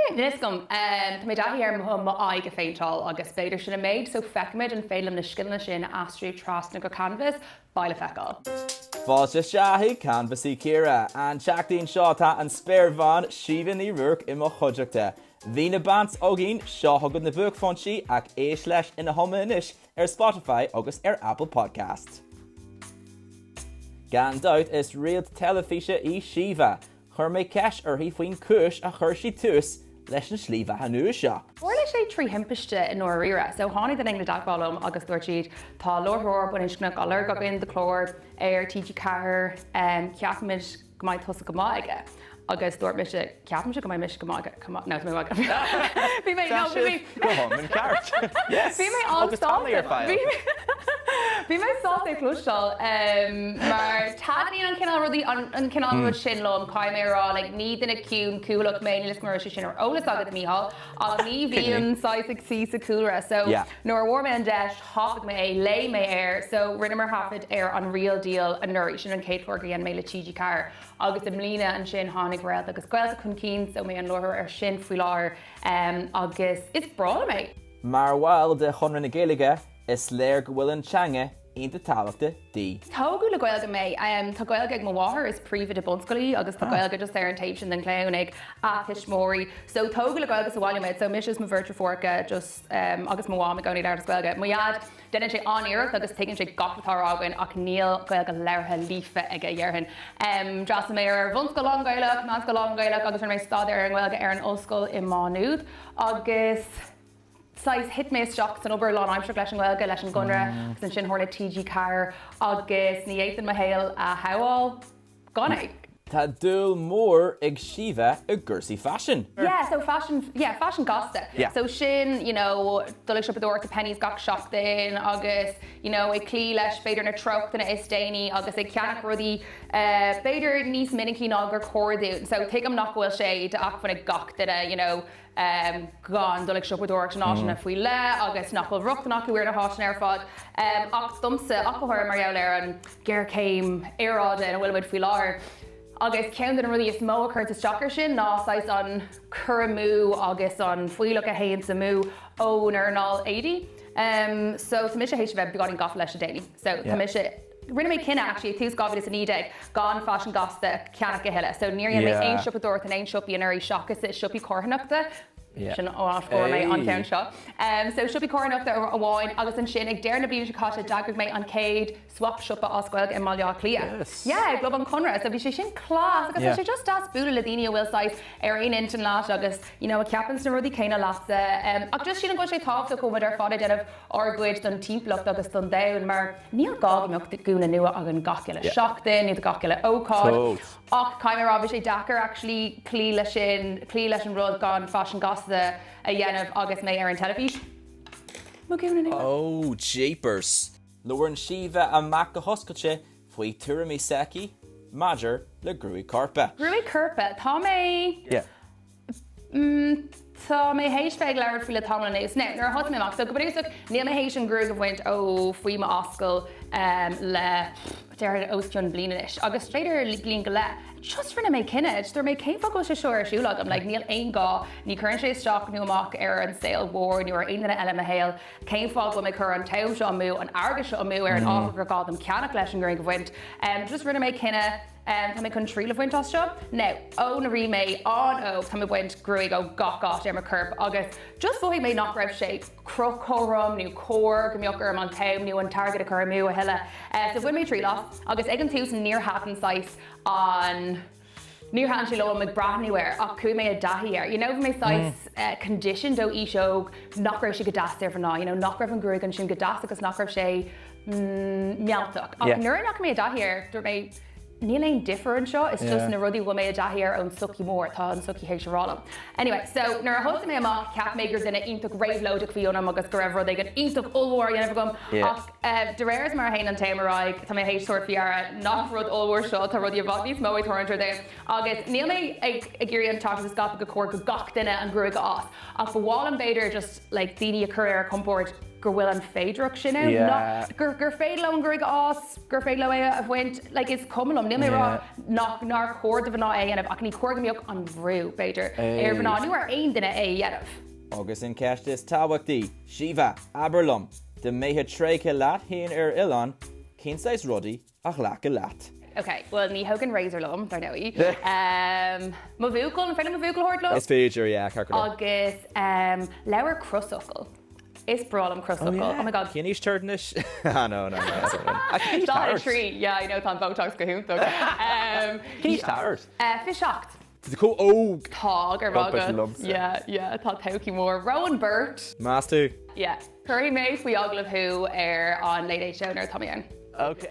Níl a fhios agam. Tá mé i dtaithí ar m'aghaidh a phéinteáil agus b'fhéidir sin an méid, so feicfimid an féidir liom na scileanna sin a aistriú trasna go canvas, beidh le feiceáil. Fáilte isteach chuig Canbhasaí Ciara. An tseachtain seo tá an spéirbhean Síomha Ní Ruairc i mo chuideachta. Bhí na bands againn, seo chugat na buaicphointí ach éist leis ina hiomlán anois ar Spotify agus ar Apple Podcasts. Gan dabht is réalt teilifíse í Síomha. Chuir mé ceist uirthi faoin chúis a chuir sí tús leis an slí bheatha nua seo. Tharla sé trí thimpiste i ndáiríre. So tháinig duine éigin i dteagmháil liom agus dúirt siad tá láithreoir baininscneach á lorg againn do chlár ar TG4, ceapaimid go mbeidh tusa go maith aige. Agus dúirt mise, ceapaimse go mbeidh mise go maith aige, come on, no, tá mé maith aige. Bhí mé, no, bhí mé. Go hiomlán ceart. Yes. Bhí mé Agus tá mé ar an-sásta. fáil. Bhí mé sásta é cloisteáil mar taitníonn an cineál rudaí, an cineál rud sin liom, caithfidh mé a rá, like ní duine ciúin cúthaileach mé, níl 'fhios agam an raibh sé sin ar eolas agat, Mícheál, ach ní bhím saghas ag suí sa chúlra so nuair a bhfuair mé an deis, thapaigh mé é, léim mé air, so rinneamar taifead ar an Real Deal anuraidh, sin an chéad chlár gur dhein mé le TG4 agus i mbliana ansin tháinig Réalt agus Gaolta chun cinn so mé an láithreoir ar sin faoi láthair agus is breá liom é. Mar bhall de Chonradh na Gaeilge, Is léir go bhfuil an teanga iontach tábhachtach di. Tógadh le Gaeilge mé. Tá Gaeilge ag mo mháthair, is príomhoide bunscoile í agus tá Gaeilge just ar an taobh sin den chlann ag a tuismitheoirí. So tógadh le Gaeilge sa bhaile muid. So mise is mo bheirt deirfiúracha just agus mo mham i gcónaí ag labhairt as Gaeilge. Mo dhaid, déanann sé an-iarracht agus tuigeann sé gach atá á rá againn ach níl Gaeilge labhartha líofa aige, dhéarfainn. D'fhreastail mé ar bhunscoil lán-Ghaelach, meánscoil lán-Ghaelach agus rinne mé staidéar ar an nGaeilge ar an ollscoil i Má Nuad agus. saghas thit mé isteach san obair lánaimsearach leis an nGaeilge, leis an gConradh agus ansin tharla TG4 agus ní fhéadfainn mo shaol a shamháil gan é. Tá dúil mhór ag Síomha i gcúrsaí faisin. Yeah, so faisean, yeah, faisean gasta. Yeah. So sin, you know, dul ag siopadóireacht i Penneys gach seachtain agus, you know, ag cloí leis b'fhéidir na treochtanna is déanaí agus ag ceannach rudaí eh, b'fhéidir níos minicí ná gur chóir dúinn. So tuigim nach bhfuil sé d'acmhainn ag gach duine, you know, gan dul ag siopadóireacht in áiteanna faoi leith agus nach bhfuil rochtain acu ar na háiteanna ar fad. Ach domsa, ach go háirithe mar gheall ar an ghéarchéim aeráide ina bhfuil muid faoi láthair, agus ceann de na rudaí is mó a chuireann isteach air sin ná saghas an cur amú agus an fuílleach a théanns amú ón earnáil éadaí. So tá mise théis a bheith beagáinín gafa leis le déanaí. So tá mise. Rinne mé cinneadh actually ag tús 2019 gan faisean gasta a cheannach a thuilleadh so níor dhein mé aon siopadóireacht in aon siopaí anuraidh seachas i siopaí carthanachta, sin an áit a fuair mé an ceann seo. So siopaí carthanachta amháin agus ansin ag deireadh na bliana seo caite d'eagraigh mé an chéad swap siopa as Gaeilge i mBaile Átha Cliath. Yeah, i gClub an Chonradh. So bhí sé sin class agus tá sé just deas bualadh le daoine a bhfuil saghas ar aon intinn leat agus you know a cheapanns na rudaí céanna leatsa. Ach just sílim go bhfuil sé tábhachtach go bhfuil muid ar fad ag déanamh ár gcuid don timpeallacht agus don domhan mar níl gá go mbeadh gúna nua againn gach uile seachtain nó do gach uile ócáid. Ach caithfidh mé a rá bhí sé deacair actually cloí leis sin, cloí leis an rud gan faisean gasta a dhéanamh agus mé ar an teilifís. Mo gúna nua. Oh jeepers! Labhrann Síomha amach go hoscailte faoi tuairimí s'aici maidir le gruaig coirpe. Gruaig coirpe, tá mé. Yeah. Mm, tá mé théis bheith ag labhairt faoi le tamall anuas. Now, nuair a thosaigh mé amach, so go bunúsach, níl mé théis an ghruaig a bhaint ó faoi m'ascaill um, le déarfainn os cionn bliain anois, agus b'fhéidir bliain go leith. Just rinne mé cinneadh, dúirt mé cén fáth go bhfuil sé seo ar siúl agam, like, níl aon gá, ní chuireann sé isteach nó amach ar an saol mhór nó ar aon duine eile i mo shaol, cén fáth go bhfuil mé ag cur an t-am seo amú, an airgead seo amú ar an ábhar gur gá dom ceannach leis an ngruaig a bhaint. Um, just rinne mé cinneadh, Tá mé chun triail a bhaint as seo. Now, ó nuair a bhí mé an-óg, tá mé ag baint gruaig ó gach áit ar mo chorp agus just mhothaigh mé nach raibh sé cruth cothrom nó cóir go mbeadh orm an t-am nó an t-airgead a chur amú a thuilleadh. So bhain mé triail as agus ag an tús níor thaitin saghas an, níor thaitin sé liom ag breathnú air ach chuaigh mé i dtaithí air. You know, bhí mé saghas conditioned ó aois óg nach raibh sé go deas ar mhná, you know, nach raibh an ghruaig ansin go deas agus nach raibh sé mealltach. Ach nuair a ndeachaigh mé i dtaithí air, dúirt mé, níl aon difear anseo, it's just na rudaí a bhfuil mé i dtaithí air ón tsochaí mhór, tá an tsochaí théis a rá liom. Anyway, so nuair a thosaigh mé amach, cheap mé gur duine iontach réabhlóideach a bhí ionam agus go raibh rud éigin iontach ollmhór á dhéanamh agam, ach de réir is mar a théann an t-am ar aghaidh, tá mé théis tabhairt faoi deara nach rud ollmhór seo, tá rudaí i bhfad níos mó ag tarlúint ar domhan agus níl mé ag ag iarraidh an teachtaireacht a scaipeadh gur chóir go gach duine an ghruaig a fhás, ach ba mhaith liom b'fhéidir just like daoine a chur ar a compord. go bhfuil an féidireacht sin ann, Yeah. gur gur féidir leo an ghruaig a fhás, gur féidir leo é a bhaint, like is cuma liom, níl mé ag rá nach nár chóir do mhná é a dhéanamh ach ní chóir go mbeadh an bhrú, b'fhéidir, ar mhná nó ar aon duine é a dhéanamh. Agus an ceist is tábhachtaí, Síomha, abair liom, dá mbeifeá tréigthe leat féin ar oileán, cén saghas rudaí a ghlacfá leat? Ok, bhuel ní thógfainn razor liom, dar ndóigh. Mo bhuachaill, an féidir mo bhuachaill a thabhairt liom? Is féidir, yeah, ceart go leor. Agus leabhar crosfhocal. Is breá liom crosfhocal. Oh my god. Cén aois atá ort anois? Ah no, no, no, sorry. Ach cén aois atá ort? 43, yeah, I know, tá an Botox go hiontach. Cén aois atá ort? 27. Tá tú chomh óg! Tá, go raibh maith Dubhairt agat. liomsa. Yeah, yeah, tá todhchaí mór romhainn beirt. Meas tú? Yeah. Cuirfidh mé faoi agallamh thú ar an Late Late Show nuair atá mé ann. Ok.